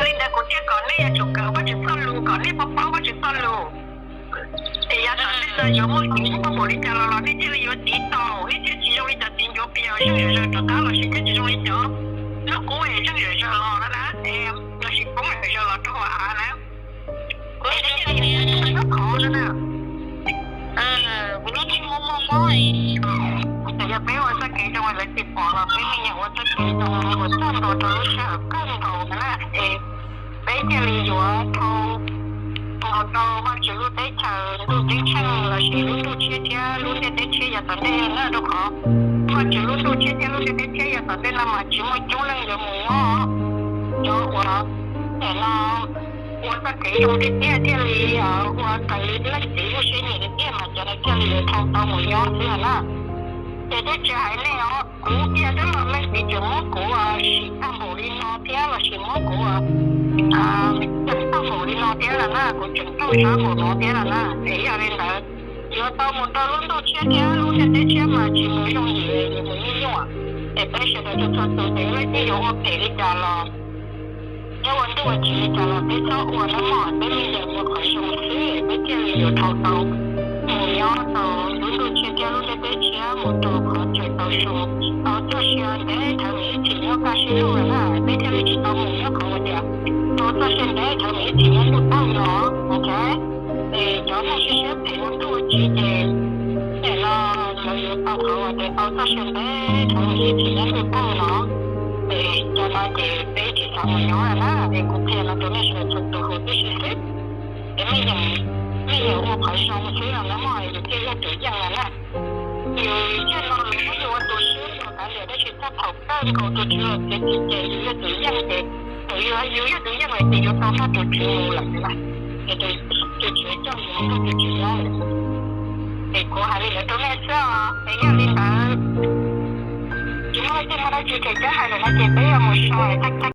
Li ntawd kuv thiaj kom nej yuav tsum kawm Vajtswv txoj lus, kom nej paub paub Vajtswv txoj lus. Es yav tom ntej no yuav muaj kev txhaum npaum li cas los los nej thiaj li yuav tiv tau, nej thiaj tsis zoo li cov txiv ncuav pias zeej zom zaws rov qab los sis thiaj tsis zoo li cov lub qub es zeej zom zaws los na, los sis poob zom zaws los rau hauv av na. Kuv thiaj li tiv tau qhov no na. Kuv lub tsis muaj muaj mob, txawm yog peb ua txoj kev zoo lawv tsis pom los peb me nyuam ua txoj kev zoo uas txog ntua rau lub sij hawm kawg nkaus na. Es peb thiaj li yuav dhau mus rau Vajtswv lub teb chaws ntuj ceeb tsheej los sis lub ntuj tshiab thiab lub ntiaj teb tshiab yav tom ntej na, rau qhov Vajtswv lub ntuj tshiab thiab lub ntiaj teb tshiab yav tom ntej no mas tsis muaj coob leej yuav mus nyob. Cov uas no ua txoj kev zoo tiag tiag thiaj li ua raws li leej txiv lub siab nyiam tiag tiag mas cov no thiaj li yuav dhau tau mus nyob xwb na. Ces twb tsis hais nej os, kuv tiag twb los leej txiv tseem muab kuv sim tag npaum li no thiab los sis muab kuv ceev tag npaum li no thiab lawm na, kuv tseem raug sab npaum no thiab lawm na. Es yog li ntawd yuav tau mus rau lub ntuj tshiab thiab lub ntiaj teb tshiab mas tsis mus yooj yim, mus nyuaj nyuaj. Es peb sawv daws txhua txhua tus ces leej twg yuav ua phem li cas los, nyob ua ntuj ua txiv li cas los peb txhob ua nawb mog, peb me nyuam ua qhov zoo xwb peb thiaj li yuav dhau tau mus nyob rau lub ntuj tshiab thiab lub ntiaj teb tshiab mus rau qhov tseem tau zoo. Tau txoj sia ntev dhawv mus ib txhis nyob kaj siab lug lawm na, peb thiaj li tsis tau mus nyob qhov uas tias tau txoj sia ntev dhawv mus ib txhis nyob ntuj tag no, ok. Es cov neeg siab siab phem ua ntuj ua txiv ces, ces no lawv yuav tau qhov uas tias tau txoj sia ntev dhawv mus ib txhis nyob ntuj tag no. Es cov no ces peb tsis xav mus nyob na, es kuv qhia no rau nej sawv daws txhua tus huv tib si xwb. Es mej yeem, mej yeem ua qhov zoo xwb no na mog, yus thiaj yog tus yeej no na. Yus yeej no nws muab yus ua tus swb los kav liam, tab sis txog thaum kawg nkaus tus Tswv los txiav txim ces yus yog tus yeej ces, thaum yus, yus yog tus yeej lawm ces yuav tau nrog tus Tswv mus lawm na. Ces tus Tswv coj yus mus nrog tus Tswv nyob lawm. Es kuv hais li ntawd rau nej xwb os. Es yog li ntawd, tsis muaj leej twg muaj dab tsi ces twb hais lawm no ces peb yuav mus so es tag kis.